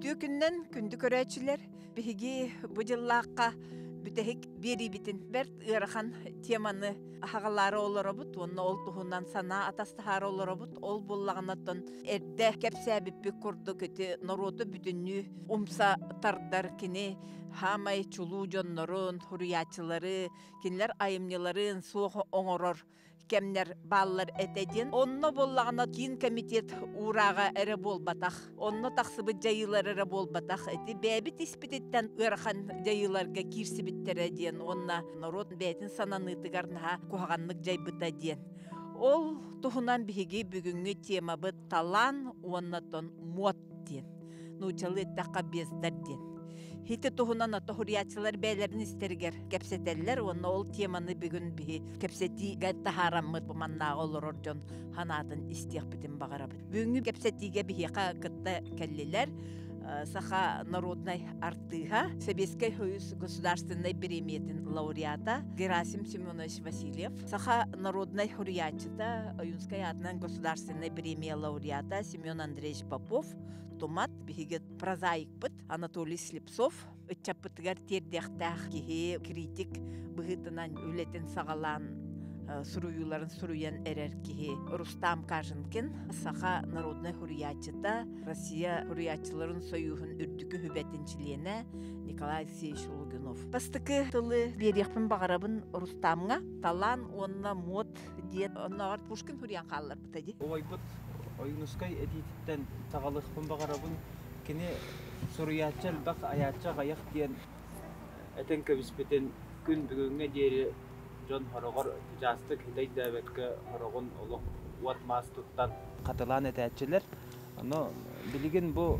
Үтүө күннэн күндү көрөөччүлэр, биһиги бу дьыллаахха бүтэһик биэриибитин бэрт ыарахан теманы аһаҕалаары олоробут уонна ол туһунан санаа атастаһаары олоробут. Ол буоллаҕына эрдэ кэпсээбиппит курдук ити норуоту бүтүннүү умса тардар кини хаамай чулуу дьоннорун, суруйааччылары, кинилэр айымньыларын суох оҥорор кэмнэр бааллар этэ диэн. Онно буоллаҕына киин комитет уурааҕа эрэ буолбатах, онно тахсыбыт дьайыылар эрэ буолбатах. Ити бэйэбит испититтэн ыарахан дьайыыларга киирсибиттэрэ диэн уонна норуот бэйэтин сананыытыгар наһаа куһаҕаннык дьайбыта диэн. Ол туһунан биһиги бүгүҥҥү темабыт талаан уонна тон муот диэн. Нууччалыы эттэххэ бездар диэн. Ити туһунан ото суруйааччылар бэйэлэрин истэригэр кэпсэтэллэр уонна ол теманы бүгүн биһи кэпсэтиигэ таһаараммыт бу маннааҕы олорор дьон санаатын истиэхпитин баҕарабыт. Бүгүҥҥү кэпсэтиигэ биһиэхэ кытта кэллилэр Саха народнай артыыһа, Сэбиэскэй Союз государственнай бириэмийэтин лауреата Герасим Семенович Васильев, Саха народнай суруйааччыта, Ойуунскай аатынан государственнай бириэмийэ лауреата Семен Андреевич Попов, Тумат, биһиги прозаикпыт Анатолий Слепцов, ыччаппытыгар тиэрдиэхтээх киһи, критик быһыытынан үлэтин саҕалаан суруйууларын суруйан эрэр киһи Рустам Каженкин, саха народнай суруйааччыта, Россия суруйааччыларын сойууһун үрдүкү сүбэтин чилиэнэ Николай Алексеевич Лугинов. Бастакы тылы биэриэхпин баҕарабын Рустамҥа. Талаан уонна муот диэн оннооҕор Пушкин суруйан хаалларбыта дии. Убайбыт Ойуунускай этиититтэн саҕалыахпын баҕарабын. Кини суруйааччы элбэх, айааччы аҕыйах диэн этэн кэбиспитин күн бүгүҥҥэ диэри дьон хороҕор чычаастык хитэй өйдөөбөккө хороҕун олох уот-маас туттан хатылаан этээччилэр. Ону билигин бу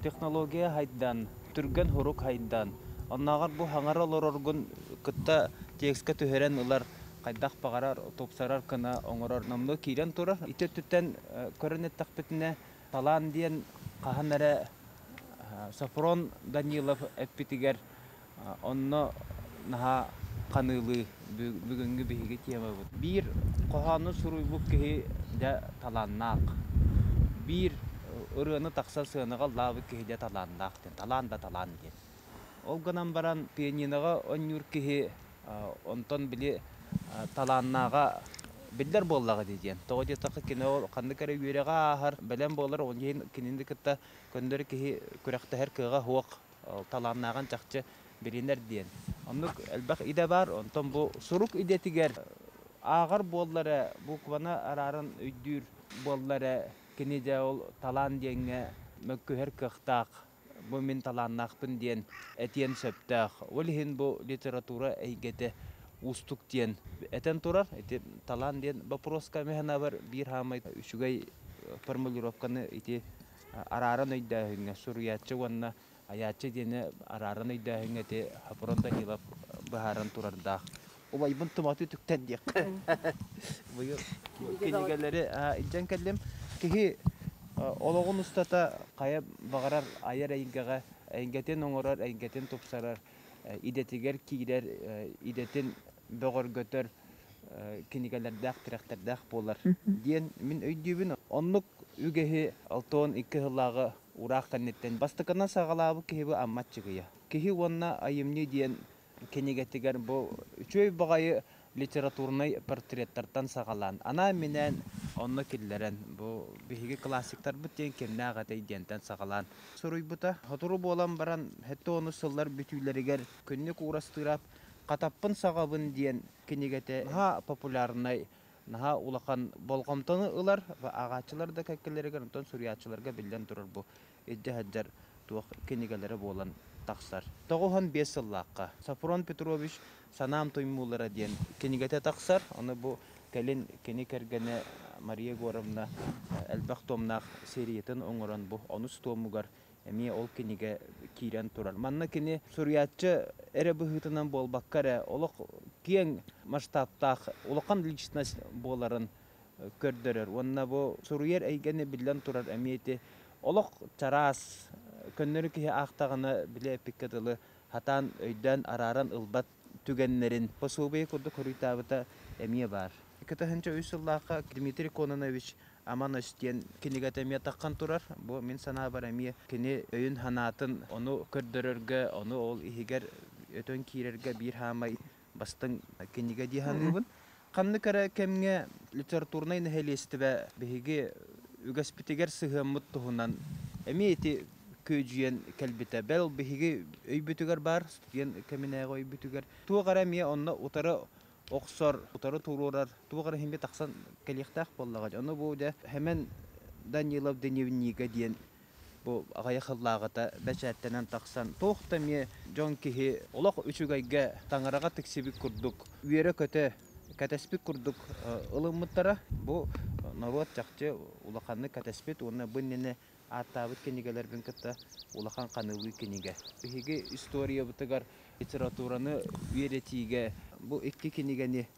технология хайдан, түргэн хурук хайдан, оннооҕор бу хаҥара олороргун кытта текскэ түһэрэн ылар хайдах баҕарар тупсарар гына оҥорор номнуо киирэн турар. Ити өттүттэн көрөн эттэхпитинэ, талаан диэн хаһан эрэ Софрон Данилов эппитигэр онно наһаа ханыылыы бүгүҥҥү биһиги темабыт. Биир хоһоону суруйбут киһи дьэ талааннаах. Биир ырыаны тахса сыанаҕа ыллаабыт киһи дьэ талааннаах диэн. Талаан да талаан диэн. Ол гынан баран пианиноҕа оонньуур киһи онтон били талааннааҕа биллэр буоллаҕа дии диэн. Тоҕо диэтэххэ кини ол ханнык эрэ үөрэҕи ааһар, бэлэм буолар, ол иһин кинини кытта көннөрү киһи күрэхтэһэр кыаҕа суох, талааннааҕын чахчы билинэр диэн. Оннук элбэх идэ баар, онтон бу сурук идэтигэр ааҕар буолла эрэ, букваны арааран өйдүүр буолла эрэ, кини дьэ ол талаан диэҥҥэ мөккүһэр кыахтаах бу мин талааннаахпын диэн этиэн сөптөөх. Ол иһин бу литература эйгэтэ уустук диэн этэн турар. Ити талаан диэн боппуруоска мин санаабар биир хаамай үчүгэй формулировканы ити арааран өйдөөһүҥҥэ суруйааччы уонна айааччы диэни арааран өйдөөһүҥҥэ ити Хапрон Данилов быһааран турардаах. Убайбын туматы үтүктэн диэххэ. Быйыл кинигэлэри илдьэн кэллим. Киһи олоҕун устата хайа баҕарар айар эйгэҕэ эйгэтин оҥорор, эйгэтин тупсарар, идэтигэр киирэр, идэтин бөҕөргөтөр кинигэлэрдээх, тирэхтэрдээх буолар диэн мин өйдүүбүн. Оннук үгэһи 62 сыллааҕы ураах кэнниттэн бастакынан саҕалаабыт киһи бу Амма Аччыгыйа. Киһи уонна айымньы диэн кинигэтигэр бу үчүгэй баҕайы литературнай портреттартан саҕалаан, анаан-минээн онно киллэрэн, бу биһиги классиктарбыт диэн кимнээх этэй диэнтэн саҕалаан суруйбута. Сотору буолан баран, сэттэ уонус сыллар бүтүүлэригэр Күннүк Уурастыырап «Хатаппын саҕабын» диэн кинигэтэ наһаа популярнай, наһаа улахан болҕомтону ылар, ааҕааччылар да кэккэлэригэр, онтон суруйааччыларга биллэн турар бу илдьэ сылдьар туох кинигэлэрэ буолан тахсар. 95 сыллаахха Софрон Петрович «Санаам туймуулара» диэн кинигэтэ тахсар. Ону бу кэлин кини кэргэнэ Мария Егоровна элбэх туомнаах сериятын оҥорон бу онус туомугар эмиэ ол кинигэ киирэн турар. Манна кини суруйааччы эрэ быһыытынан буолбакка эрэ олох киэҥ масштабтаах улахан личность буоларын көрдөрөр. Уонна бу суруйар эйгэни биллэн турар эмиэ ити олох чараас, көннөрү киһи аахтаҕына били эппиккэ дылы хатаан өйдөөн арааран ылбат түгэннэрин пособие курдук хоруйтаабыта эмиэ баар. 2003 сыллаахха Дмитрий Кононович Аман өс диэн кинигэтэ эмиэ таххан турар. Бу мин санаабар эмиэ кини өйүн-санаатын ону көрдөрөргө, ону ол иһигэр өтөн киирэргэ биир хаамай бастыҥ кинигэ дии саныыбын. Ханнык эрэ кэмҥэ литературнай нэһилиэстибэ биһиги үгэспитигэр сыһыаммыт туһунан эмиэ ити күөдьүйэн кэлбитэ. Бэл биһиги өйбүтүгэр баар, студент кэминээҕи өйбүтүгэр туох эрэ эмиэ онно утары охсор, утары туруорар, туох эрэ иһин тахсан кэлиэхтээх буоллаҕа. Ону бу дьэ Хэмэн Данилов дневнигэ диэн бу аҕыйах сыллааҕыта бэчээттэнэн тахсан туох да эмиэ дьон киһи олох үчүгэйгэ таҥараҕа тиксибит курдук үөрэ-көтө кэтэспит курдук ылыммыттара. Бу норуот чахчы улаханнык кэтэспит уонна бу иннинэ ааттаабыт кинигэлэрбин кытта улахан ханыылыы кинигэ. Биһиги историябытыгар литератураны үөрэтиигэ бу икки кинигэни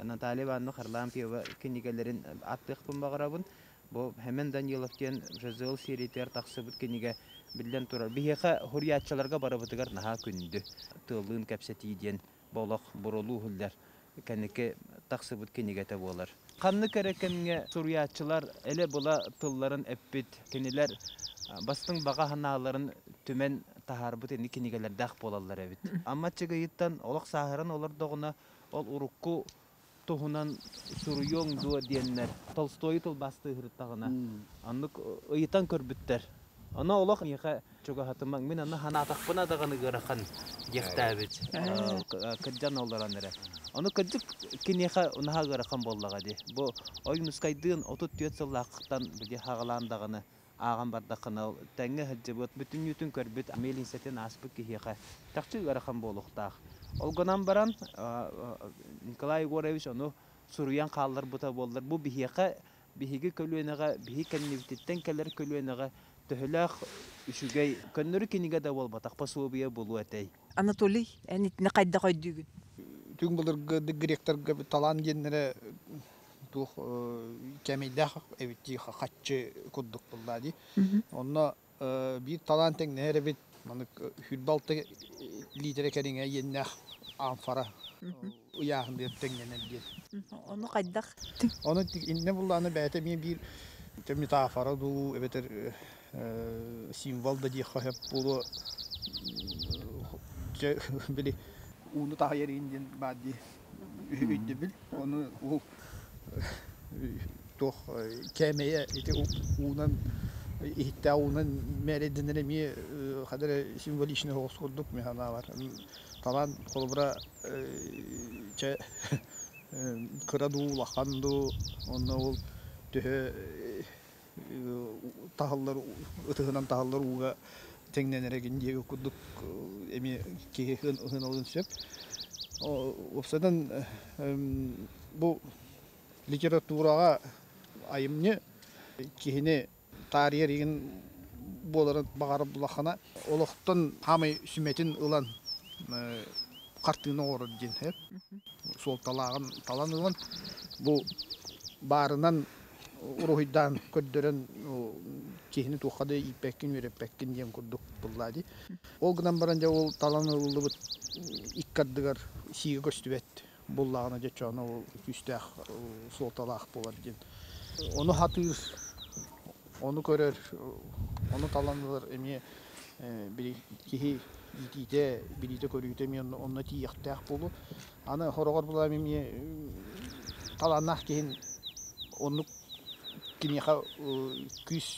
Наталья Ивановна Харлампьева кинигэлэрин ааттыахпын баҕарабын. Бу Хэмэн Данилов диэн ЖЗЛ сериятыгар тахсыбыт кинигэ биллэн турар. Биһиэхэ суруйааччыларга барыбытыгар наһаа күндү. Тыаллыын кэпсэтии диэн бу олох бурулуу иһиллэр кэнники тахсыбыт кинигэтэ буолар. Ханнык эрэ кэмҥэ суруйааччылар элэ-была тылларын эппит, кинилэр бастыҥ баҕа санааларын түмэн таһаарбыт ини кинигэлэрдээх буолаллар эбит. Амма Аччыгыйыттан олох сааһыран олордоҕуна ол урукку туһунан суруйуоҥ дуо диэннэр Толстойу тылбаастыы сырыттаҕына оннук ыйытан көрбүттэр. Ону олох миэхэ чугаһатымаҥ, мин аны санаатахпына даҕаны ыарахан диэхтээбит кырдьан олорон эрэ. Ону кырдьык киниэхэ наһаа ыарахан буоллаҕа дии. Бу Ойуунускайдыын 34 сыллаахтан били хаҕалаан даҕаны ааҕан бардаххына тэҥҥэ сылдьыбыт, бүтүннүүтүн көрбүт миэлиҥсэтин ааспыт киһиэхэ чахчы ыарахан буолуохтаах. Ол гынан баран Николай Егорович ону суруйан хаалларбыта буоллар, бу биһиэхэ, биһиги көлүөнэҕэ, биһи кэннибититтэн кэлэр көлүөнэҕэ төһөлөөх үчүгэй, көннөрү кинигэ да буолбатах пособие буолуо этэй? Анатолий, эн итини хайдах өйдүүгүн? Түҥ былыргы гректарга талаан диэннэрэ туох кэмэйдээх эбит дии хаччы курдук буолла дии. Онно биир талаан тэҥнэһэр эбит маннык хүрбалта лиитэрэ кэриҥэ иэннээх амфора ыйааһын диэн тэҥнэнэр диэн. Ону хайдах? Ону иннэ буллааны бэйэтэ эмиэ биир метафора дуу эбэтэр символ да диэххэ сөп буолуо били ууну таһыйар иин диэн баар дии өйдөбүл ону ол туох кээмэйэ ити уунан иһиттээх уунан мээрэйдэнэр эмиэ ханна эрэ символичный соҕус курдук мин санаабар талаан холобура чэ кыра дуу улахан дуу онно ол төһө таһыллар ытыһынан таһыллар ууга тэҥнэнэр эгин диэки курдук эмиэ киһи ыһыналыан сөп. Уопсайынан бу литератураҕа айымньы киһини таарыйар игин буоларын баҕарар булаххына олохтон хаамай сүмэтин ылан хартыына оҥорор диэн сөп. Суолталааҕын талан ылан бу баарынан уруһуйдаан көрдөрөн киһини туохха да ииппэккин, үөрэппэккин диэн курдук буллаа дии. Ол гынан баран дьэ ол талан ылыллыбыт икки ардыгар сиигэ көстүбэт буллаҕына дьэ чооно ол күүстээх суолталаах буолар диэн. Ону хатыыр, ону көрөр, ону талан ылар эмиэ били киһи иитиитэ, билиитэ-көрүүтэ эмиэ онно тиийиэхтээх буолуо. Аны хороҕор булаам эмиэ талааннаах киһин оннук киниэхэ күүс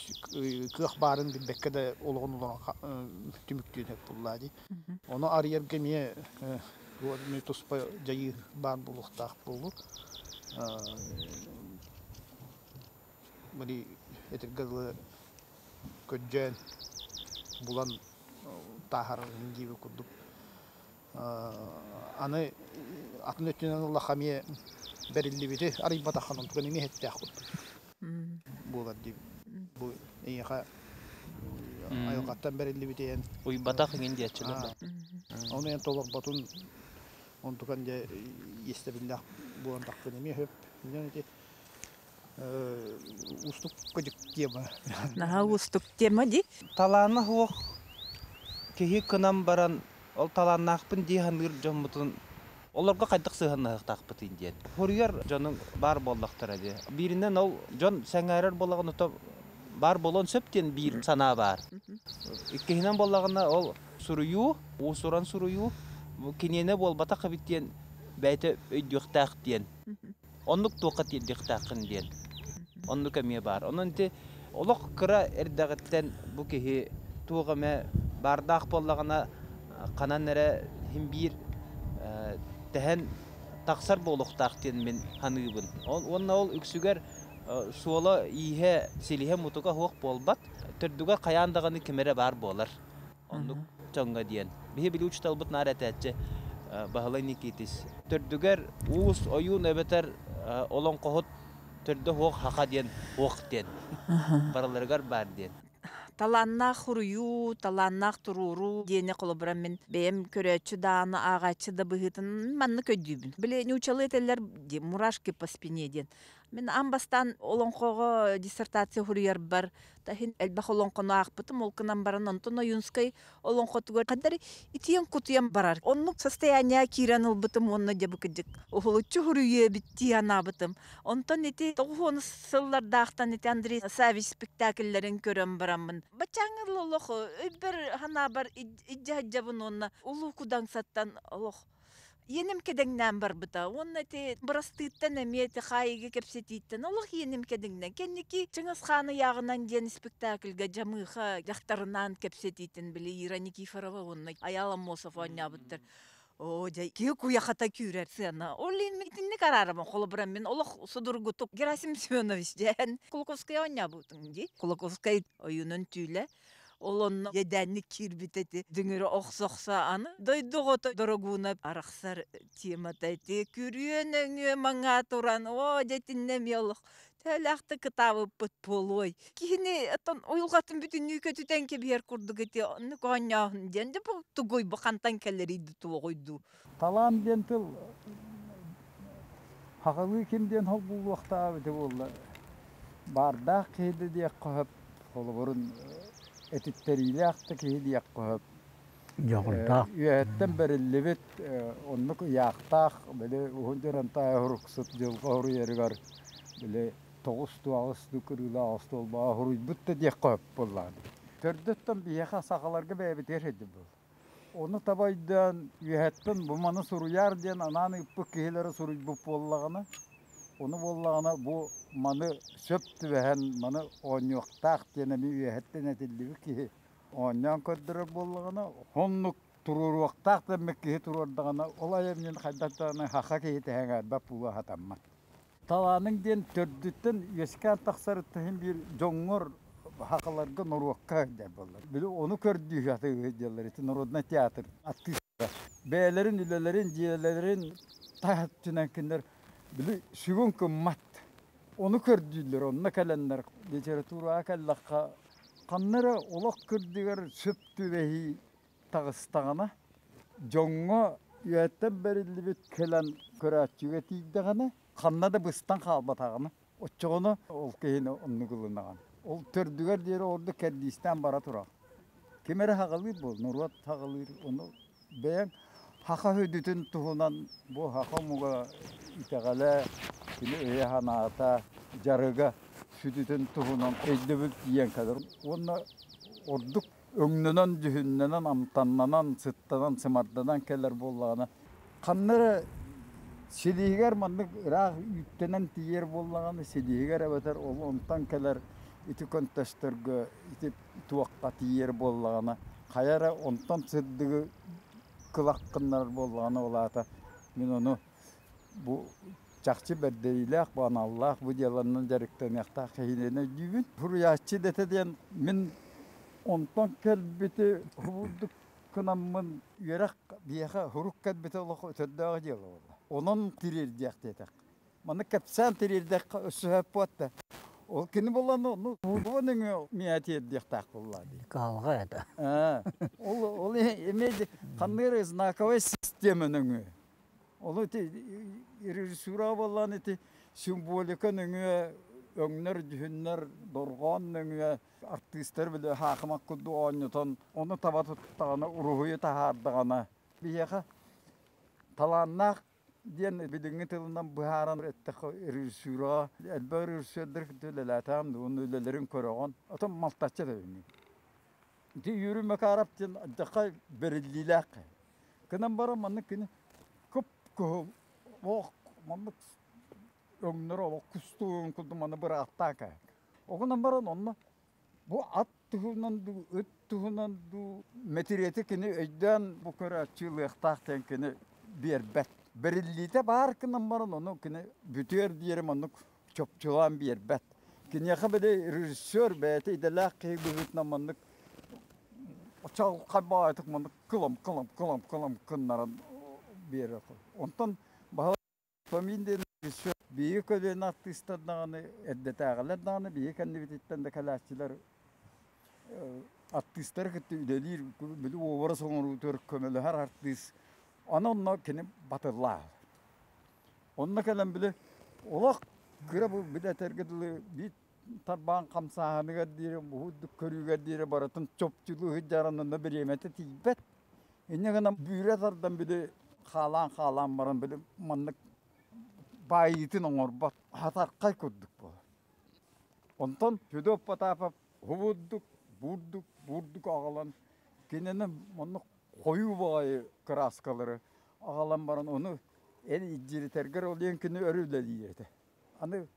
кыах баарын билбэккэ да олоҕун олорон түмүктүөн сөп буоллаа дии. Ону арыйарга эмиэ туспа дьайыы баар буолуохтаах буолуо. Били этэргэ дылы көрдьөөн булан тааһарарын диэбит курдук Аны атын өттүнэн ыллахха эмиэ бэриллибити арыйбатаххына онтукан эмиэ иһиттээх курдук буолар дии. Бу эйиэхэ айылҕаттан бэриллибити эн уйбатах иҥин диэччилэр да. Ону эн толорботун онтукан дьэ иэстэбиллээх буолан тахпын эмиэ сөп. Дьон ити уустук кыдьык тема. Наһаа уустук тема дии. Талаана суох киһи кынан баран ол талааннаахпын дии саныыр дьоммутун Олорго хайдах сыһыаннаһыахтаахпытый диэн. Суруйар дьонуҥ баар буоллахтара дии. Бииринэн ол дьон сэҥээрэр буоллаҕына то баар буолуон сөп диэн биир санаа баар. Иккиһинэн буоллаҕына ол суруйуу, уус-уран суруйуу киниэнэ буолбатах эбит диэн бэйэтэ өйдүөхтээх диэн. Оннук туохха тиэрдиэхтээххин диэн. Оннук эмиэ баар. Онон ити олох кыра эрдэҕиттэн бу киһи туох эмэ баардаах буоллаҕына ханан эрэ иһин биир тэһэн тахсар буолуохтаах диэн мин саныыбын. Уонна ол үксүгэр суола-ииһэ, силиһэ-мутуга суох буолбат. Төрдүгэр хайаан даҕаны ким эрэ баар буолар. Оннук дьоҥҥо диэн. Биһи били учууталбыт наар этээччи Баһылай Никитис. Төрдүгэр уус ойуун эбэтэр олоҥхоһут төрдө суох хаха диэн суох диэн. Барыларыгар баар диэн. Талааннаах хуруйуу, талааннаах туруоруу диэни холобура мин бэйэм көрөөччү дааны ааҕааччы да быһыытын маннык өйдүүбүн. Били нуучалыы этэллэр мурашки по спине диэн. Мин аан бастаан олоҥхоҕо диссертация суруйарбар таһин элбэх олоҥхону аахпытым, ол гынан баран онтон Ойуунскай олоҥхотугар хандар итиэн кутуйан барар. Оннук состояние киирэн ылбытым уонна дьэ бу кырдьык уһулуччу суруйуо эбит дии санаабытым. Онтон ити тоҕус сыллардаахтан ити Андрей Савич спектакльлэрин көрөн бараммын баччааҥҥы олох өйбөр санаабар илдьэ сылдьабын уонна Улуу Кудаҥсаттан олох Иэним кэдэҥнээн барбыта уонна ити бырастыыттан эмиэ ити хаайыыга кэпсэтииттэн олох иэним кэдэҥнэн кэнники Чыҥыс Хаан ыйааҕынан диэн спектакльга Дьамыыха дьахтарынаан кэпсэтиитин били Ира Никифорова уонна Айаал Аммосов оонньообуттар. Оо, дьэ, киһи куйахата күүрэр сыана. Ол иһин итинник араарабын холобура мин олох судургутук Герасим Семенович дьээн Кулаковскай оонньообутуҥ дии. Кулаковскай ойуунун түүлэ Ол онно иэдээнник киирбит эти дүҥүрү охсо-охсо аны дойду оҕото дорогууна арахсар темата ити күрүө нөҥүө маҥаа туран оо дьэ итиннэ эмиэ олох төһөлөөхтүк кытаабыппыт буолуой киһини оттон уйулҕатын бүтүннүү көтүтэн кэбиһэр курдук ити оннук оонньооһун диэн дьэ бу тугуй бу хантан кэлэрий дуу туоҕуй дуу Талаан диэн тыл сахалыы ким диэн холбуулуохтаах эбитэ буолла баардаах киһи да диэххэ сөп холобурун этиттэриилээх да киһи диэххэ сөп Дьоҕурдаах. Үөһэттэн бэриллибит оннук ыйаахтаах били уһун дьарантаай оһуруксут дьылҕа хоруйарыгар били тоҕус туаҕыс кырыылаах остуолбаҕа хоруйбут да диэххэ сөп буоллаҕа. Төрдөттөн биһиэхэ сахаларга бэйэбитигэр сылдьар буолла. Ону таба өйдөөн үөһэттэн бу маны суруйаар диэн анаан ыыппыт киһилэрэ суруйбут буоллаҕына, ону буоллаҕына бу маны сөп түбэһэн маны оонньуохтаах диэн эмиэ үөһэттэн этиллибит киһи оонньоон көрдөрөр буоллаҕына, оннук туруоруохтаах дэммит киһи туруордаҕына, ол айымньыны хайдах даҕаны саха киһитэ сэҥээрбэт буолуо сатаммат. Талааныҥ диэн төрдүттэн үөскээн тахсарыттан иһин биир дьоҥҥор сахаларга норуокка сылдьар буоллар. Били ону көрдүү сатыы сылдьаллар ити народнай театр артыыстара. Бэйэлэрин үлэлэрин, дьиэлэрин таһ өттүнэн кинилэр били сүгүн гыммат. Ону көрдүүллэр, онно кэлэннэр литератураҕа кэллэххэ ханна эрэ олох кырдьыгар сөп түбэһии таҕыстаҕына, дьоҥҥо үйэттэн бэриллибит кэлэн көрөөччүгэ тиийдэҕинэ, ханна да быстан хаалбатаҕына, оччоҕуна ол киһини оннук ылынаҕын. Ол төрдүгэр диэри ордук кэрдиистээн бара турар. Ким эрэ хаҕалыыр буол, норуот хаҕалыыр, ону бэйэҥ саха сүдүтүн туһунан бу саха омуга итэҕэлэ, кини өйө-санаата, дьарыга сүдүтүн туһунан өйдөбүл тиийэн кэлэр. Уонна ордук өҥнөнөн, дьүһүннэнэн, амтаннанан, сыттанан, сымарданан кэлэр буоллаҕына, ханна эрэ силиһигэр маннык ыраах үүттэнэн тиийэр буоллаҕына, силиһигэр эбэтэр ол онтон кэлэр ити көнтөстөргө ити туохха тиийэр буоллаҕына, хайа эрэ онтон сырдыгы кылах гыннарар буоллаҕына, ол аата мин ону бу чахчы бэрдэриилээх, бу аналлаах, бу дьыаланан дьарыктаныахтаах киһинэн өйдүүбүн. Суруйааччы идэтэ диэн мин онтон кэлбити курдук гынаммын үөрэх биһиэхэ сурук кэлбитэ олох өтөрдөөх дьыала буолла. Онон тириэрдиэх диэтэх. Манна кэпсээн тириэрдэххэ өссө сөп буолта. Ол кини буолан ону буолуон өҥө миэхэ тиэрдиэхтээх буолла дии. Кыһалҕа это. Ол ол эмиэ ханнык эрэ знаковай система өҥө. Ол ити режиссура буоллаан ити символика нөҥүө өҥнөр, дьүһүннэр, дорҕоон нөҥүө артыыстар били хаахымак курдук оонньотон, ону таба туттаҕына, уруһуйу таһаардаҕына биһиэхэ Талааннаах диэн билиҥҥи тылынан быһааран эттэххэ режиссураҕа элбэх режиссердэр кытта үлэлээтэҕим да уонна үлэлэрин көрөҕүн. Оттон малтаччы да билиҥҥи. Ити Юрий Макаров диэн алдьархай бэриллиилээх киһи. Гынан баран маннык кини кып-кыһыл олох маннык өҥнөр олох кустугун курдук маны бырааттаан кэһэр. Ол гынан баран онно бу ат туһунан дуу, ыт туһунан дуу мэтириэти кини өйдөөн бу көрөөччү ылыахтаах диэн кини биэрбэт. Бэриллиитэ баар гынан баран ону кини бүтүөр диэри маннык чопчулаан биэрбэт. Киниэхэ били режиссер бэйэтэ идэлээх киһи быһыытынан маннык чаҕылхай баҕайытык маннык кылам кылам кылам кылам кыннаран биэрэр. Онтон Баһылай Фомин диэн режиссер биһиги көлүөнэ артыыстар даҕаны эрдэтээҕилэр даҕаны биһиги кэннибититтэн да кэлээччилэр артыыстары кытта үлэлиир били уобарас оҥоруутугар көмөлөһөр артыыс аны онно кини батыллаах. Онно кэлэн били олох кыра бу били этэргэ дылы биир тарбаан хамсааһыныгар диэри уһуйдук көрүүгэр диэри барытын чопчулуу сылдьарын онно бириэмэтэ тиийбэт. Инньэ гынан бүүрэ тардан били хаалаан-хаалаан баран били маннык баайыытын оҥорбот хатархай курдук буолар. Онтон Федот Потапов хубурдук, бурдук, бурдук аҕалан кинини маннык хойуу баҕайы кырааскалары аҕалан баран ону эн илдьиритэргэр ол диэн кини өр үлэлиир этэ. Аны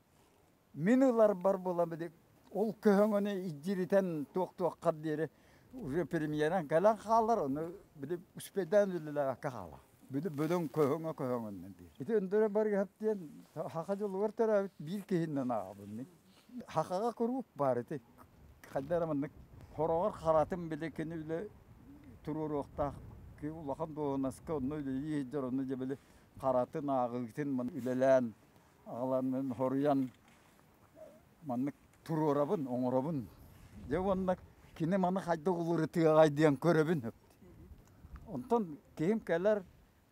мин ыларбар буолан били ол көһөҥөнү илдьиритэн туох-туоххар диэри уже премьеран кэлэн хаалар ону били успейдаан үлэлээбэккэ хаалар. Били бөдөҥ көһөҥө көһөҥөннөн диир. Ити Өндөрө Барыһап диэн саха дьолугар төрөөбүт биир киһинэн ааҕабын мин. Сахаҕа куруук баар ити. Хайда эрэ маннык хороҕор харатын били кини үлэ туруоруохтаах улахан дуоһунаска онно үлэлии сылдьар онно дьэ били харатын ааҕыытын үлэлээн аҕалан хоруйан маннык туруорабын оҥоробун дьэ уонна кини маны хайдах уларытыаҕай диэн көрөбүн онтон киһим кэлэр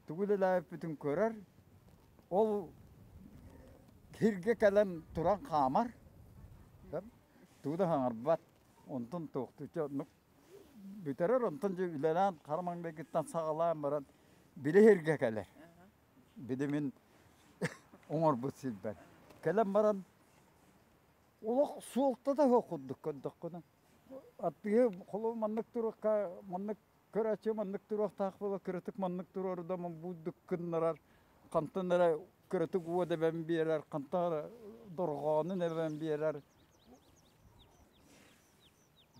тугу үлэлээбиппитин көрөр ол сиргэ кэлэн туран хаамар тугу да саҥарбат онтон туохтууча оннук бүтэрэр онтон дьэ үлэлээн хара маҥнайгыттан саҕалаан баран били сиргэ кэлэр били мин оҥорбут сирбэр кэлэн баран олох суолтата суох курдук көрдөххүнэ аттыгы холобур маннык туруохха маннык Көрөөччү маннык туруохтаах буола кыратык маннык туруорда бурдук гыннарар, хантан эрэ кыратык уот эбэн биэрэр, хантан эрэ дорҕоонун эбэн биэрэр.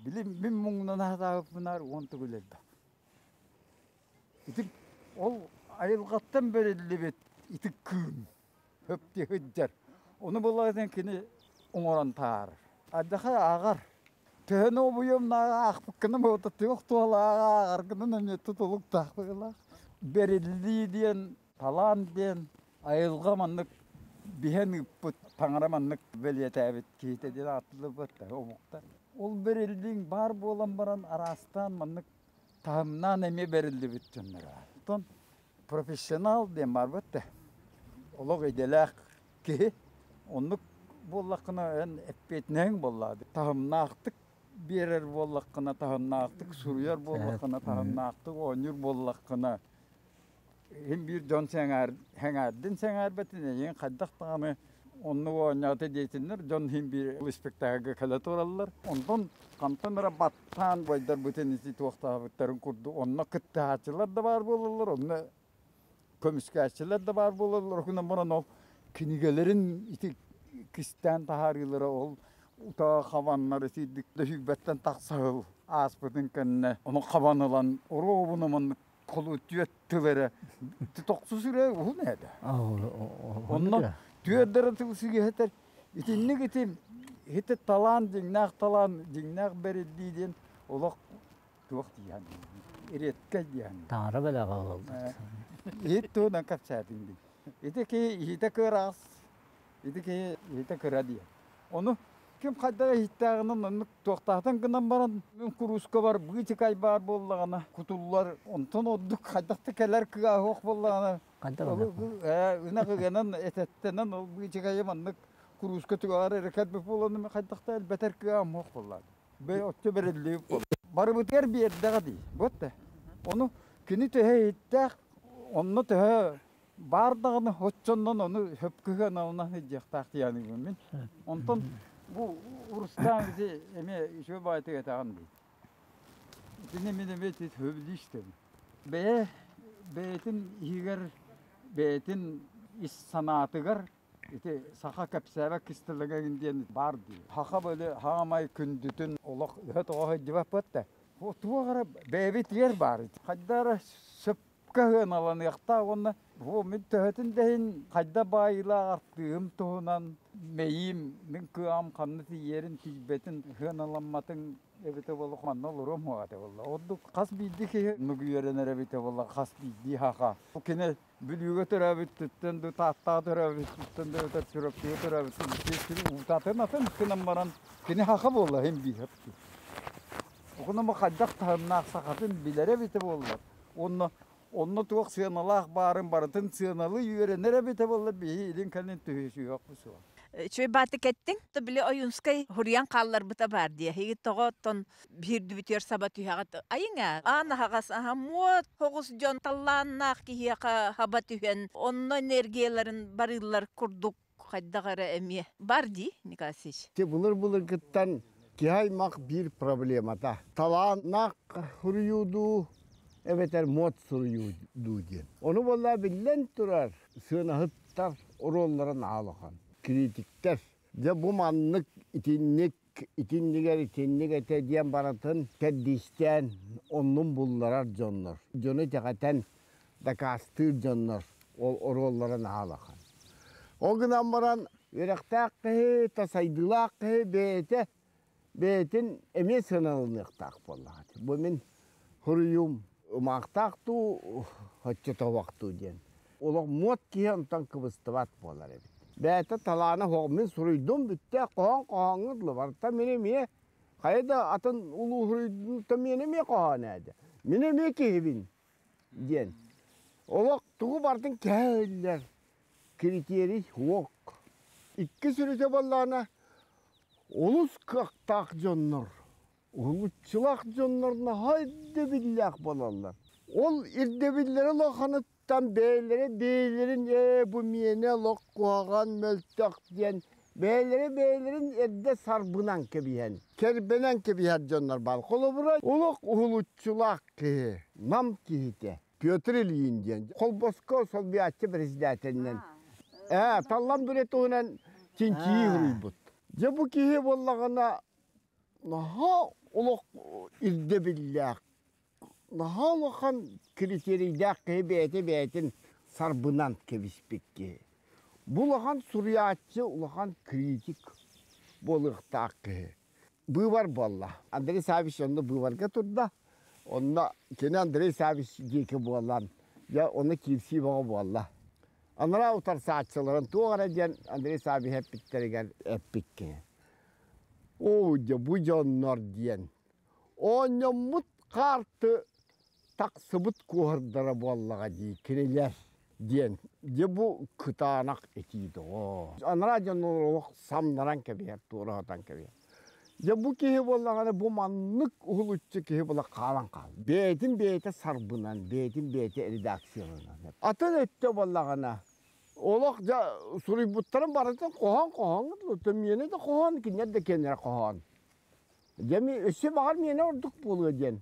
Били мин муҥнана сатаабыппынаар уон төгүл элбэх. Ити ол айылҕаттан бэриллибит ити кыым хөп сылдьар. Ону булаатын кини оҥорон таһаарар. Ардахай ааҕар. Төһөнү обуйуом аахпыккына буолта туох туолааҕы ааҕаргынан эмиэ тутулуктаах быһыылаах. Бэриллии диэн, талаан диэн айылҕа маннык биһэн ыыппыт, таҥара маннык бэлиэтээбит киһитэ диэн ааттыыллар омуктар. Ол бэриллииҥ баар буолан баран араастаан маннык таһымнаан эмиэ бэриллибит дьоннор баар. Оттон профессионал диэн баарбыт да олох идэлээх киһи оннук буоллаххына эн эппиэтинэһиҥ буоллаҕа таһымнаахтык биэрэр буоллаххына таһымнаахтык суруйар буоллаххына таһымнаахтык оонньуур буоллаххына иһин биир дьон сэҥээр сэҥээрдин сэҥээрбэтин эйигин хайдах даҕаны оннук оонньоото диэтиннэр дьон иһин биир спектакльга кэлэ тураллар онтон хантан эрэ баттаан байдарбытын ити туохтаабыттарын курдук онно кыттыһааччылар да баар буолаллар онно көмүскээччилэр да баар буолаллар гынан баран ол кинигэлэрин ити кистээн таһаарыылара ол утаа хабаннар итирдик дөһүйбэттэн тахса ааспытын кэннэ ону хабан ылан оруобуна маннык холу түөрт тыл эрэ тохсус эрэ уһун этэ онно түөрт эрэ тыл сигиһэтэр итинник ити ити талаан дьиҥнээх талаан дьиҥнээх бэриллии диэн олох туох диэн редкэй диэн таҥара бэлэҕэ буолбут иһит туһунан кэпсээтиҥ дии ити киһи иһитэ кыараҕас ити киһи иһитэ кыра диэн Ону ким хайдах иһиттээҕинэн оннук туохтаатан гынан баран мин куруускабар быычыкай баар буоллаҕына кутуллар онтон ордук хайдах да кэлэр кыаҕа суох буоллаҕына ынах ыганан этэттэнэн ол быычыкайы маннык курууска түгэҕэр эрэ кэлбит буолан мин хайдах да элбэтэр кыаҕым суох буоллаҕа оччо бэриллибит буолла барыбытыгар биэрдэҕэ дии вот да ону кини төһө иһиттээх онно төһө. Баар даҕаны оччоннон ону сөпкө сыаналанан сылдьыахтаах диэхтиибин мин. Онтон бу Урустаан ити эмиэ үчүгэй баҕайытык этэҕин дии. Итини мин эмиэ ити сөбүлүү истэбин. Бэйэ бэйэтин иһигэр бэйэтин ис санаатыгар ити саха кэпсээбэт кистэлэҥэ диэн баар дии. Саха били хаамай күндүтүн олох ыһа-тоҕо сылдьыбаппыт да. Туох эрэ бэйэбитигэр баар. Хайда эрэ сөп кыһыналаныахтаах уонна бу мин төһөтүн да иһин хайда баайыылаах артыыһым туһунан мэйиим мин кыаҕым ханна тиийэрин тиийбэтин сыаналамматын эбитэ буолла манна олоруом суоҕа этэ буолла ордук хас биирдии киһи оннук үөрэнэр эбитэ буолла хас биирдии саха кини Бүлүүгэ төрөөбүттүттэн дуу Тааттаҕа төрөөбүттүттэн дуу эбэтэр Чурапчыга төрөөбүттүттэн уутатын атын гынан баран кини саха буолла иһин биир Оҕону хайдах таһымнаах сахатын билэрэ эбитэ буоллар уонна онно туох сыаналаах баарын барытын сыаналыы үөрэнэр эбитэ буоллар биһи илин-кэлин түһүсүһүөхпүт суоҕа. Үчүгэй бааты кэттиҥ. Били Ойуунскай хуруйан хаалларбыта баар дии. Эһиги тоҕо оттон биирдибитигэр саба түһэҕит. Айыҥ ээ, аан аһаҕас аһа муот соҕус дьон таллааннаах киһиэхэ хаба түһэн, онно энергияларын барыыллар курдук хайдах эрэ эмиэ бар дии, Николай Васильевич. Ти былыр-былыргыттан киһи аймах биир проблемата. Талааннаах суруйуу дуу, эбэтэр муот суруйуу дуу диэн. Ону буолла биллэн турар, сыанаһыттар оруолларын аалахан. Критиктэр. Дьэ бу маннык итинник итиннигэр итинник этэ диэн барытын кэрдиистээн оннун булларар дьоннор. Дьону итэҕэтэн дакаастыыр дьоннор ол оруолларын аалахан. Ол гынан баран үөрэхтээх киһи, сайдыылаах киһи бэйэтэ бэйэтин эмиэ сыаналаныахтаах буоллаҕа. Бу мин суруйуум ымаахтаах дуу, оччотоох дуу диэн. Олох муот киһи онтон кыбыстыбат буолар эбит. Бэйэтэ талаана суох. Мин суруйдум бүттэ, хоһоон хоһооҥҥо дылы барыта мин эмиэ хайа да атын улуу суруйдум мин эмиэ хоһоон ээдэ. Мин эмиэ киһибин диэн. Олох тугу барытын кэһэллэр. Критерий суох. Икки сүрүтэ буоллаҕына олус кыахтаах дьоннор, уһулуччулаах дьоннор наһаа ирдэбиллээх буолаллар. Ол ирдэбиллэрэ улаханыттан бэйэлэрэ бэйэлэрин ээ бу миэнэ олох куһаҕан мөлтөх диэн бэйэлэрэ бэйэлэрин эрдэ сарбынан кэбиһэн, кэрбэнэн кэбиһэр дьоннор баар. Холобура, олох уһулуччулаах киһи, Нам киһитэ Петр Ильин диэн Холбоско солбуйааччы председателинэн ээ Таллан Бүрэ туһунан чинчийии суруйбут. Дьэ бу киһи буоллаҕына наһаа олох ирдэбиллээх, наһаа улахан критерийдээх киһи бэйэтэ бэйэтин сарбынан кэбиспит киһи. Бу улахан суруйааччы, улахан критик буолуохтаах киһи. Быыбар буолла. Андрей Саввич онно быыбарга турда. Онно кини Андрей Саввич диэки буолан, дьэ ону киирсии бөҕө буолла. Анараа утарсааччыларын туох эрэ диэн Андрей Саввич эппиттэригэр эппит кини. Оо, дьэ бу дьоннор диэн. Оонньоммут хаарты тахсыбыт куоһурдара буоллаҕа дии кинилэр диэн. Дьэ бу кытаанах этии доҕоор. Анараа дьоннор олох самнаран кэбиһэр, туора сатан кэбиһэр. Дьэ бу киһи буоллаҕына бу маннык уһулуччу киһи була хаалан хаал. Бэйэтин бэйэтэ сарбынан, бэйэтин бэйэтэ редакцияланан. Атын өттө буоллаҕына олох дьэ суруйбуттарын барытын хоһоон хоһооҥҥо миэнэ да хоһоон, кинилэр да киэннэрэ хоһоон. Дьэ өссө баҕар миэнэ ордук буолуо диэн.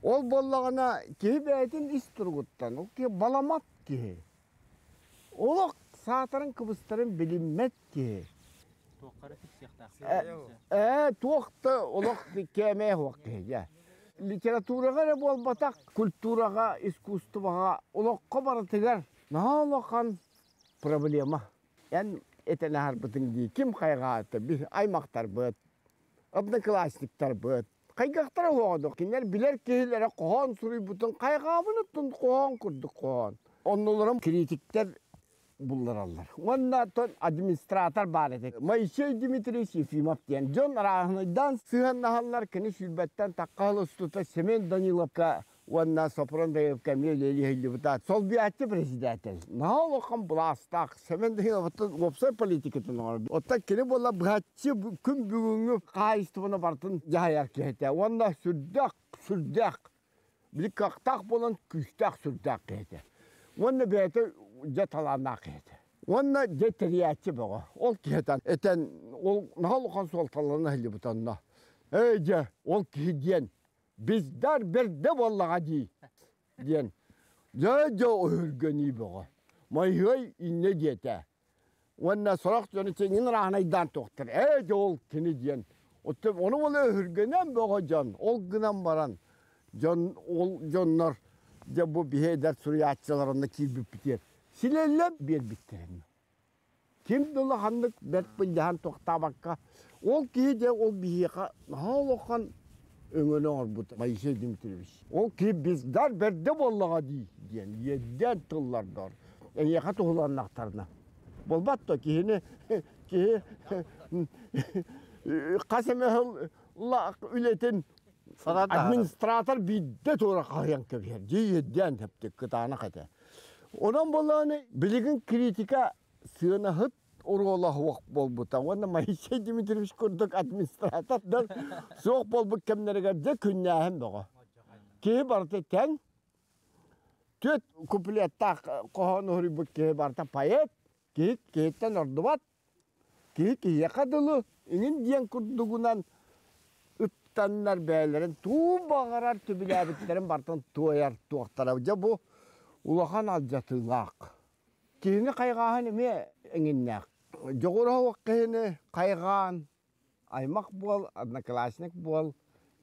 Ол буоллаҕына киһи бэйэтин ис туругуттан, ол киһи баламат киһи. Олох саатарын кыбыстарын билиммэт киһи. Туохха эрэ тиксиэхтээх. Ээ, туох да олох кээмэйэ суох киһи дьэ. Литератураҕа эрэ буолбатах, культураҕа, искусствоҕа, олоххо барытыгар наһаа улахан проблема. Эн этэн аһарбытыҥ дии, ким хайҕаата, биһ аймахтарбыт, одноклассниктарбыт, хайгахтара оҕодох кинилэр билэр киһилэрэ хоһоон суруйбутун хайҕаабын оттон хоһоон курдук хоһоон. Оннуларым критиктэр буллараллар. Уонна оттон администратор баар этэ. Моисей Дмитриевич Ефимов диэн дьон арааһынайдаан сыһыаннаһаллар. Кини сүүрбэттэн тахха сыл устута Семен Даниловка уонна Сопрон Даевка эмиэ үлэлии Солбуйааччы председатель. Наһаа улахан былаастаах Семен Даниловтан уопсай политикатын оҥорор. Оттон кини буолла быһаччы күн бүгүҥҥү хаһаайыстыбаны барытын дьаһайар киһитэ. Уонна сүрдээх, сүрдээх, били кыахтаах буолан күүстээх сүрдээх киһитэ. Уонна бэйэтэ дьэ талааннаах киһи этэ. Уонна дьэ тэрийээччи бөҕө. Ол киһитэн этэн ол наһаа улахан суолталана сылдьыбыт онно. Эй дьэ, ол киһи диэн Bizдар бэрдэ буоллаҕа дии диэн дьэ дьэ өһүргэнии бөҕө. Майһыай инньэ диэтэ. Уонна сорох дьону сиҥин ырааһынайдаан туохтар. Ээ дьэ ол кини диэн. Оттон ону ол өһүргэнэн бөҕө дьон. Ол гынан баран дьон ол дьоннор дьэ бу биһи эдэр суруйааччылар онно киирбиппитигэр силэллэн биэрбиттэрин. Ким да улаханнык бэрт былдьаһан тохтообокко, ол киһи дьэ ол биһиэхэ наһаа улахан өҥөнү оҥорбут Моисей Дмитриевич. Ол киһи бездар бэрдэ буоллаҕа дии диэн иэдээн тыллардор эйиэхэ туһуланнахтарына. Буолбат да киһини киһи хас эмэ сыл үлэтин администратор биирдэ туора хаһыйан кэбиһэр дии иэдээн тэптик кытаанах этэ. Онон буоллаҕына билигин критика сыанаһыт оруола суох буолбута уонна Моисей Дмитриевич курдук администратордар суох буолбут кэмнэригэр дьэ күннээһин бөҕө. Киһи барыта тэҥ, түөрт куплеттаах хоһоон уһуруйбут киһи барыта поэт, киһи киһиттэн ордубат, Киһи киһиэхэ дылы иҥин диэн курдугунан ыттаннар бэйэлэрин туу баҕарар түбүлээбиттэрин барытын туойар туохтара. Дьэ бу улахан алдьатыылаах. Киһини хайҕааһын эмиэ эҥиннээх. Дьоҕура киһини хайҕаан аймах буол, одноклассник буол,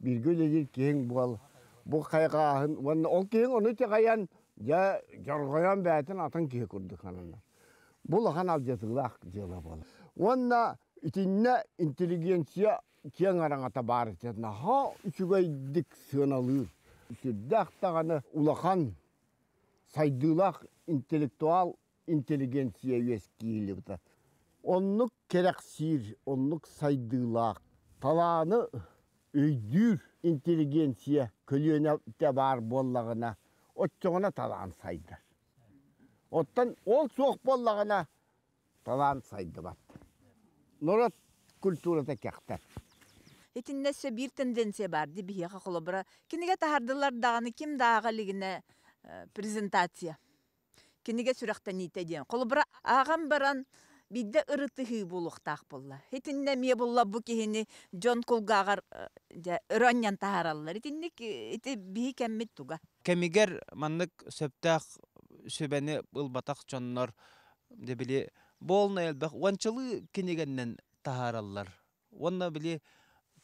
бииргэ үлэлиир киһиҥ буол. Бу хайҕааһын уонна ол киһиҥ ону итэҕэйэн дьэ дьорҕойон бэйэтин атын киһи курдук сананар. Бу улахан алдьатыылаах дьыала буолар. Уонна итиннэ интеллигенция киэҥ араҥата баар этэ. Наһаа үчүгэйдик сыаналыыр. Сүрдээх даҕаны улахан сайдыылаах интеллектуал интеллигенция үөскиилибитэ. Оннук кэрэхсиир, оннук сайдыылаах, талааны өйдүүр интеллигенция көлүөнэтэ баар буоллаҕына, оччоҕуна талаан сайдар. Оттон ол суох буоллаҕына, талаан сайдыбат. Норуот культурата кэхтэр. Итиннэ өссө биир тенденция баар дии биһиэхэ холобура кинигэ таһардылар даҕаны ким да ааҕа илигинэ презентация кинигэ сүрэхтэниитэ диэн. Холобура, ааҕан баран биирдэ ырытыһыы буолуохтаах буолла. Итиннэ эмиэ булла бу киһини дьон кулгааҕар дьэ өрө анньан таһаараллар. Итинник ити биһи кэммит туга. Кэмигэр маннык сөптөөх сүбэни ылбатах дьоннор дьэ били буолна элбэх уончалыы кинигэннэн таһаараллар. Уонна били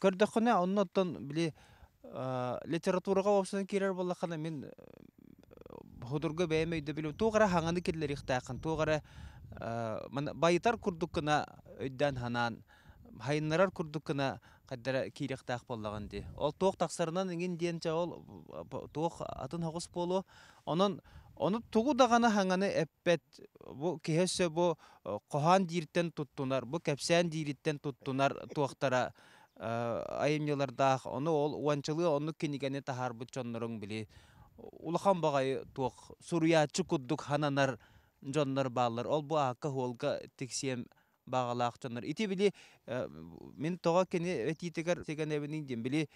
көрдөххүнэ онно оттон били литератураҕа уопсайынан киирэр буоллаххына мин худурга бэйэм өйдөбүлүм туох эрэ хаҥаны киллэриэхтээххин туох эрэ байытар курдук гына өйдөөн санаан хайыннарар курдук гына хайдара киириэхтээх буоллаҕын дии. Ол туох тахсарынан иҥин диэн чэ ол туох атын соҕус буолуо. Онон ону тугу даҕаны хаҥаны эппэт бу киһи өссө бу хоһоон дииртэн туттунар, бу кэпсээн диириттэн туттунар туохтара айымньылардаах, ону ол уончалыы оннук кинигэни таһаарбыт дьонноруҥ били улахан баҕайы туох суруйааччы курдук хананар дьоннор бааллар. Ол бу аакка-суолга тиксиэм баҕалаах дьоннор. Ити били мин тоҕо кини этиитигэр сигэнэбиний диэн били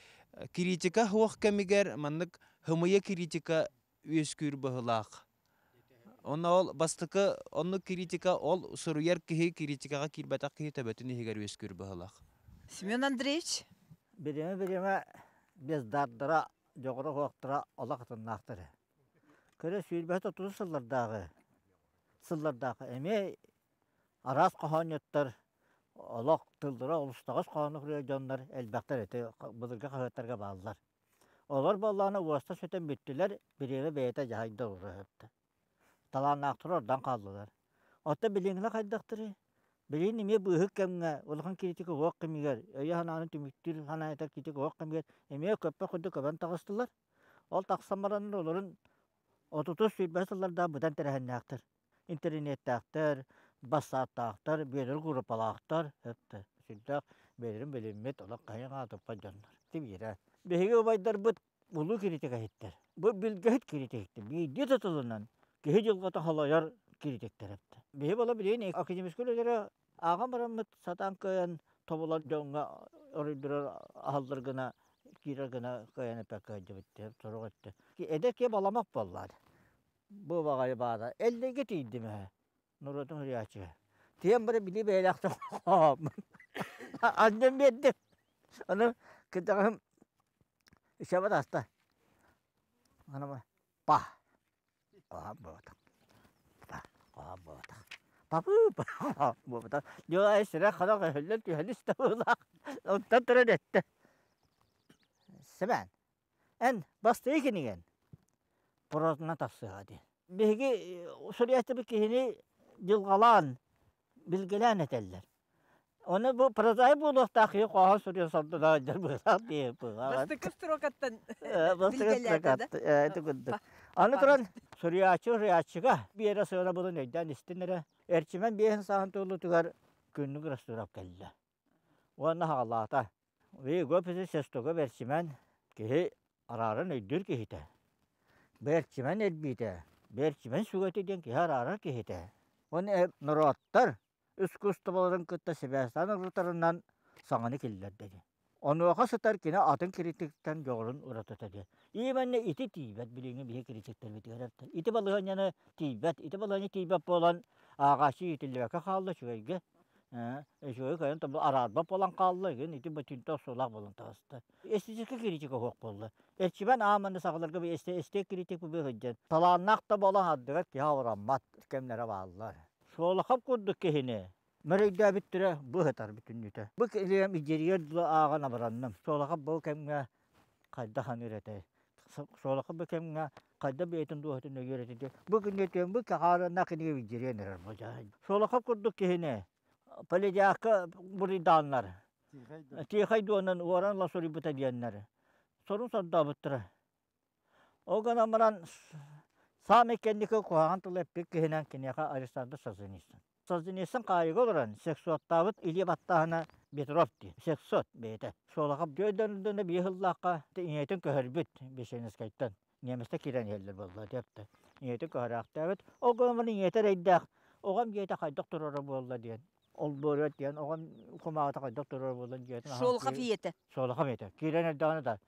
критика суох кэмигэр маннык хымыйа критика үөскүүр быһыылаах. Онно ол бастакы оннук критика ол суруйар киһи критикаҕа киирбэтэх киһи төбөтүн иһигэр үөскүүр быһыылаах. Семен Андреевич? Бириэмэ-бириэмэ бездардара, дьоҕура суохтара олох атыннаахтар. Көрө сүүрбэһэ тутус сыллардааҕы сыллардаахы эмиэ араас хоһоонньуттар олох тыллара олустаҕас хоһоону суруйар дьоннор элбэхтэр ити былыргы хаһыаттарга бааллар. Олор буоллаҕына уоста сүтэн бүттүлэр, бириэмэ бэйэтэ дьаһайда олорор. Талааннаахтар ордон хааллылар. Оттон билиҥҥилэр хайдахтарый? Билигин эмиэ быыһык кэмҥэ, улахан критика уох кэмигэр, өйө-санааны түмүктүүр санаата критика уох кэмигэр эмиэ көппөх курдук көбөн таҕыстылар. Ол тахсан бараннар олорун отутус сүүрбэ сыллардаах быдан тэрээһиннээхтэр. Интэриниэттээхтэр, бассааттаахтар, биэрэр группалаахтар, сүрдээх бэйэлэрин билиммит, олох хайаҥ аатыппат дьоннор. Тибиирэ. Биһиги убайдарбыт улуу критикэһиттэр. Бу билгэһит критиктэр. Биирдии тутулунан киһи дьылҕата холойор критиктэр эбит. Биһи бола билигин академическай үлэлэри ааҕан бараммыт сатаан кыайан тобулар дьоҥҥо оруйдурар аһаллар гына киирэр гына кыайан эппэккэ сылдьыбыт сорох өттө. Эдэр киһи баламах буоллаҕа. Бу баҕайы баара. Эллэйгэ тиийдим ээ. Норуотун суруйааччыга. Тиийэн баран били бэйэлээхтэн хоһооммун. Анньан биэрдим. Ону кырдьаҕаһым ичэбэ таста. Аны па. Хоһоон буолбатах. Па. Хоһоон буолбатах. Папы буолбатах. Дьэ, сирэ-харах өһүллэн түһэн истэ быһыылаах. Онтон туран эттэ. Сэмэн, Эн бастакы кинигэн прозанан тахсыаҕа диэн. Биһиги суруйааччыбыт киһини дьылҕалаан, билгэлээн этэллэр. Ону бу прозаик буолуохтаах киһи хоһоон суруйан сордоно сылдьар быһыылаах дии Бастакы строкаттан билгэлээтэ да? Ити курдук. Аны туран суруйааччы суруйааччыга биэрэ сыана булан өйдөөн истин эрэ. Эрчимэн биэһин сааһын туолуутугар күннүк Растуров кэллэ. Уонна хаҕалаата. Егор Сестога бэрсимэн киһи арааран өйдүүр киһитэ. Бэрчимэн эрбиитэ, бэрчимэн сүгэтэ диэн киһи араарар киһитэ. Уонна норуоттар искусстволарын кытта сибээстээн ырытарынан саҥаны киллэрдэ диэн. Онуоха сытар кини атын критиктэн дьоҕурун уратыта диэн. Именно ити тиийбэт билиҥҥи биһи критиктэрбитигэр ити балаһыанньаны тиийбэт, ити балаһыанньа тиийбэт буолан ааҕааччы иитиллибэккэ хаалла үчүгэйгэ. Үчүгэй кэлэн араарбат буолан хаалла, игин ити бөтүүнтэ охсуулаах буолан таҕыста. Эстетическэй критика суох буолла. Эрчимэн ааманы сахаларга эстетик критик бу сылдьан талааннаах да буолан ардыгар киһи абыраммат кэмнэрэ бааллар. Шолохов курдук киһини мөрөйдөөбүттэрэ быһытар бүтүннүүтэ. Бу килиэм идиэригэр дылы ааҕан абыранным. Шолохов бу кэмҥэ хайдах аныыр этэй? Шолохов бу кэмҥэ хайдах бэйэтин дууһатын өйүөр этэ диэн бу күннэтиэн бу кахаарыннаах кинигэ виддириэн эрэр бу Шолохов курдук киһини полидиакка буруйдааннар Тихай дуонан уоран ыла суруйбута диэннэр сорун сордообуттара. Ол гынан баран саамай кэнники куһаҕан тылы эппит киһинэн киниэхэ Александр Солженицын. Солженицын хаайыга олорон сексуоттаабыт илии баттааһына Петров дии. Сексот бэйэтэ. Шолохов дьойдонно биир сыллаахха ийэтин көһөрбүт Бешенскайтан. Немецтэ киирэн иһэллэр буолла диэптэ. Ийэтин көһөрөөхтөөбүт. Ол гынан баран ийэтэ эрэйдээх. Оҕом дьиэтэ хайдах турара буолла диэн. Ол буоруот диэн оҕом кумааҕыта хайдах турара буолла дьиэтин Шолохов ийэтэ. Шолохов ийэтэ. Киирэн эрдэҕинэ да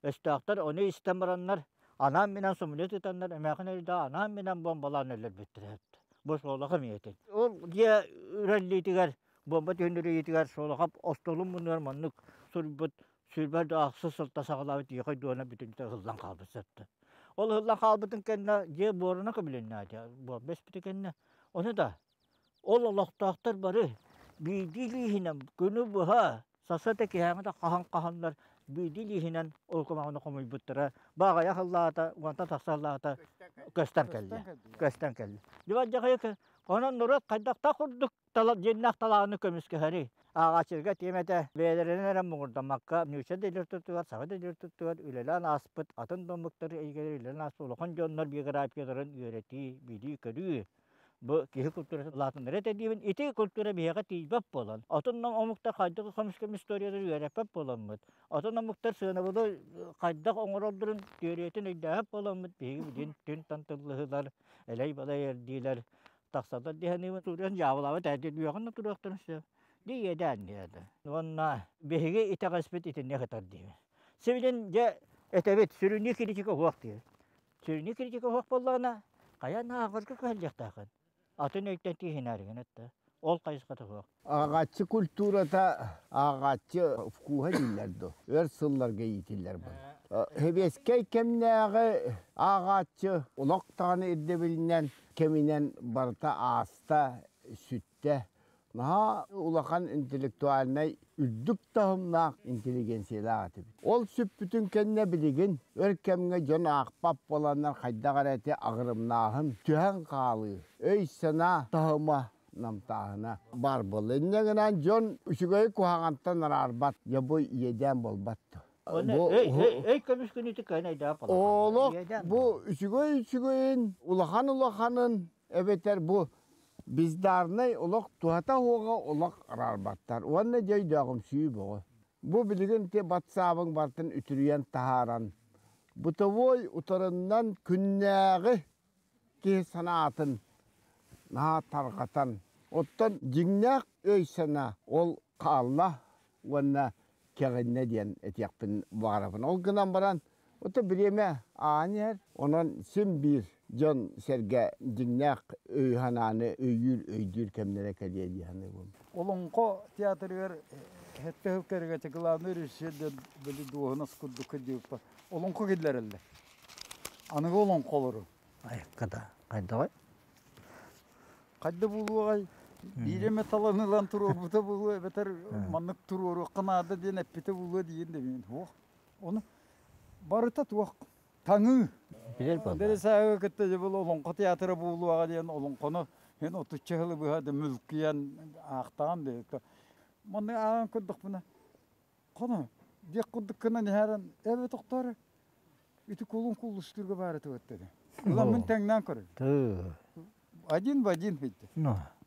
өстөөхтөр ону истэн бараннар анаан-минээн самолет ытаннар эмээхин өйдөөх анаан-минээн бомбалаан өлөрбүттэрэ. Бу Шолохов ийэтин. Ол дьиэ үрэллиитигэр бомба түһүнүрүйүүтүгэр Шолохов остуолун муннугар маннык суруйбут сүүрбэ да ахсыс сылта саҕалаабыт ийэхэй дуона бүтүнтэ ыһыллан хаалбыт сытта. Ол ыһыллан хаалбытын кэннэ дьиэ буорунан көмүлүннэ бомба испитэ кэннэ. Ону да ол олохтоохтор бары биирдии илииһинэн күнү быһа сарсыарда киэһээҥҥи да хаһан хаһаннар биирдии илииһинэн ол кумаҕыны хомуйбуттара баҕайах ыллаата уонтан тахса ыллаата көстөн кэллэ көстөн кэллэ дьыбардьахайык онон норуот хайдахтаах курдук дьиэннээх талааны көмүскэһэрий ааҕааччыларга тиэмэтэ бэйэлэринэн эрэ муҥурдаммакка нуучча да литературатыгар саха да литературатыгар үлэлээн ааспыт атын да омуктар эйгэлэр үлэлээн ааспыт улахан дьоннор биографияларын үөрэтии билии-көрүү Бу киһи культуратын улаатыннарар этэ диибин. Ити культура биһиэхэ тиийбэт буолан, атын омуктар хайдах көмүскэм историялары үөрэппэт буоламмыт, атын омуктар сыанабылы хайдах оҥороллорун түөрүйэтин өйдөөбөт буоламмыт, биһиги билигин түн-тан тыллыһыылар, элэй-балай эрдиилэр тахсаллар диэхиниибин суруйан дьаабылаабыт эдэр үөҕүн да туруохтарын сөп. Ди иэдээн диэтэ. Уонна биһиги итэҕэспит итинник ытар диибин. Сибилин дьэ этэбит, сүрүннүү критика уһуох диир. Сүрүнү критика оһох буоллаҕына, хайа нааҕырга кыһаллыахтааххын. Атын өйтөн тииһинээригин этэ. Ол хайысхата суох. Ааҕааччы культурата, ааҕааччы вкуһа дииллэр дуо? Өр сылларга иитиллэр буолар. Сэбиэскэй кэмнээҕи ааҕааччы олох даҕаны ирдэбилинэн кэминэн барыта ааста, сүттэ. Наһаа улахан интеллектуальнай үрдүк таһымнаах интеллигенциялаах этибит. Ол сүппүтүн кэннэ билигин өр кэмҥэ дьон аахпат буоланнар хайдах эрэ ити аҕырымнааһын, түһэн хаалыы, өй-санаа таһыма намтааһына баар буолла. Инньэ гынан дьон үчүгэйи куһаҕантан араарбат, дьэ бу иэдээн буолбат дуо? Бу өй көмүс күнүтү кыайан Олох бу үчүгэй үчүгэйин, улахан улаханын эбэтэр бу бездарнай олох туһата суоҕа олох араарбаттар уонна дьэ өйдөөҕүмсүйүү бөҕө. Бу билигин ити батсаабыҥ барытын үтүрүйэн таһааран бытовой утарыннан күннээҕи киһи санаатын наһаа тарҕатан оттон дьиҥнээх өй-санаа ол хаалла уонна кэҕиннэ диэн этиэхпин баҕарабын. Ол гынан баран, ото бириэмэ аан иһэр, онон син биир. Дьон сэргэ дьиҥнээх өйү-санааны өйүүр, өйдүүр кэмнэрэ кэлиэ дии саныыбын. Олоҥхо театрыгар сэттэ сыл кэриҥэ главный режиссер диэн били дуоһунас курдук кырдьыбыппар олоҥхо киллэрэллэр. Аныгы олоҥхолору. Айыкка да хайдаҕай? Хайда буолуоҕай? Биир эмэ талан ылан туруорбута буолуо эбэтэр маннык туруоруохха наада диэн эппитэ буолуо диэн да мин суох. Ону барыта туох таҥыы. Билэр буолла. Дэри кытта дьэ бұл олоҥхо театра буолуоҕа диэн олоҥхону һин отучча сылы быһа да мүлкүйэн аахтаҕым диэбит. Маннык ааҕан көрдөхпүнэ, хоно диэх курдук гынан иһэрэн эбэ тохтоор ити кулун куллустуурга баар этэ деді. Ылан мин тэҥнээн көрөбүн. Один в один хитти.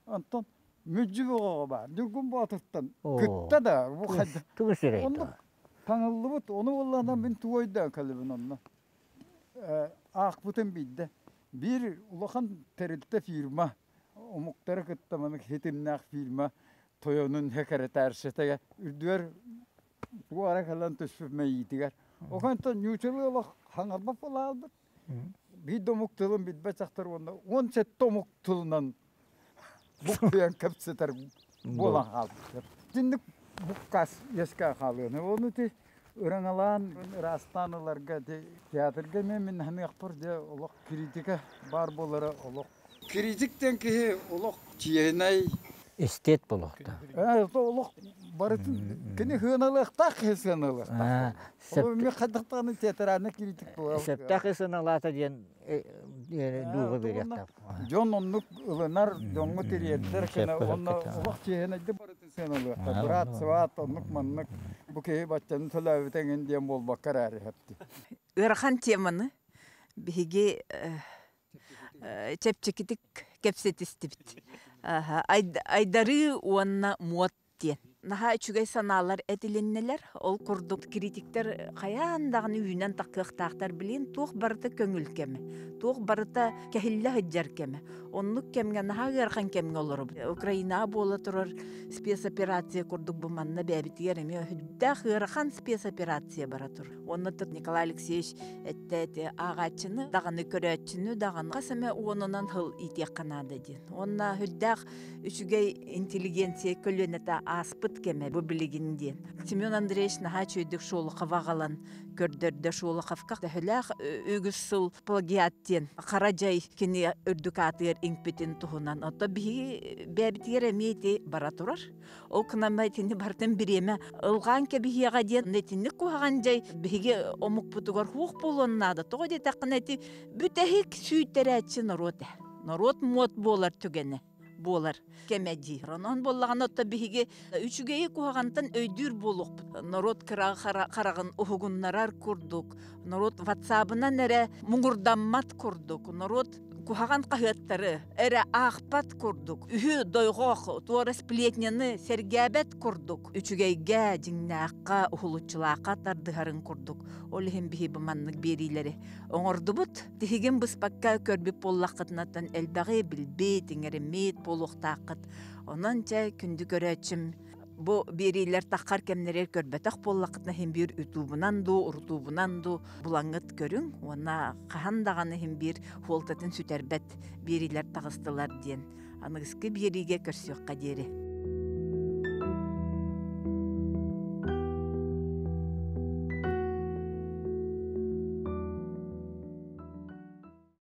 Онтон мүдьү бөҕөҕө баар. Ньургун Боотуртан кытта да бу хайда. Тугу сирэй Оннук таҥыллыбыт, ону буоллаҕына мин тугу өйдөөн кэлэбин онно. Аахпытым биирдэ. Биир улахан тэрилтэ фирма, омуктары кытта маннык ситимнээх фирма тойонун секретаршатыгар үрдүгэр туора кэлэн түспүт мэйиитигэр. Онтон ньуучалыы олох хаҥарбат буолаалбыт. Биир да омук тылын билбэт дьахтар уонна 17 омук тылынан буккуйан кэпсэтэр буолан хаалбыттар. Итинник буккаас үөскээн хаалыаны. Ону ити ыраҥалаан, ыраастаан ыларга ити театрга эмиэ мин саныахпар дьэ олох критика баар буолара олох. Критик диэн киһи олох чиэһинэй. Эстет буолуохтаах. Олох барытын кини сыаналыахтаах киһи сыаналыахтаах. Ол хайдах даҕаны театральный критик буолар. Сөптөөх сыаналаата диэн дууга биэриэхтээх. Дьон оннук ылынар, дьоҥҥо тириэрдэр гына уонна олох чиэһинэйдик барытын сыаналыахтаах. Быраат, сват, оннук маннык бу киһи баччаны төлөөбүтэ эҥин диэн буолбакка эрээри хэпти. Ыарахан теманы биһиги чэпчэкитик кэпсэтистибит. Айдарыы уонна муот диэн. Наһаа үчүгэй санаалар этилиннилэр. Ол курдук критиктэр хайаан даҕаны үүнэн таххыахтаахтар билин туох барыта көҥүл кэмэ, туох барыта кэһиллэ сылдьар кэмэ. Оннук кэмҥэ наһаа ыарахан кэмҥэ олоробут. Украинаҕа буола турар спецоперация курдук бу манна бэйэбитигэр эмиэ сүрдээх ыарахан спецоперация бара тур. Уонна Николай Алексеевич эттэ эти ааҕааччыны даҕаны көрөөччүнү даҕаны хас эмэ уонунан сыл иитиэххэ наада диэн. Уонна сүрдээх үчүгэй интеллигенция көлүөнэтэ ааспыт кэмэ бу билигин диэн. Семен Андреевич наһаа үчүгэйдик Шолохова аҕалан көрдөрдө. Шолоховка төһөлөөх үгүс сыл плагиат диэн хара дьай кини үрдүк аатыгар иҥпитин туһунан. Ото биһиги бэйэбитигэр эмиэ ити бара турар. Ол гынан итини барытын бириэмэ ылҕаан кэбиһиэҕэ диэн итинник куһаҕан дьай биһиги омукпутугар хуох буолуон наада. Тоҕо диэтэххинэ ити бүтэһик сүүйтэрээччи норуот ээ. Норуот муот буолар түгэнэ буолар кэмэ диир. Онон буоллаҕына отто биһиги үчүгэйи куһаҕантан өйдүүр буолуохпут. Норуот кыра хараҕын уһугуннарар курдук, норуот ватсабынан эрэ муҥурдаммат курдук, норуот куһаҕан хаһыаттары эрэ аахпат курдук, үһү дойҕоох туора сплетняны сэргээбэт курдук, үчүгэйгэ, дьиҥнээххэ, уһулуччулаахха тардыһарын курдук. Ол иһин биһи бу маннык биэриилэри оҥордубут. Тиһигин быспакка көрбүт буоллаххытынаттан элбэҕи билбит, иҥэриммит буолуохтааххыт. Онон чэ, күндү көрөөччүм, бу биэриилэр таххар кэмнэригэр көрбөтөх буоллаххытына иһин биир ютубунан дуу, урутуубунан дуу булаҥҥыт көрүҥ уонна хаһан даҕаны иһин биир суолтатын сүтэрбэт биэриилэр таҕыстылар диэн аныгыскы биэриигэ көрсүөххэ диэри.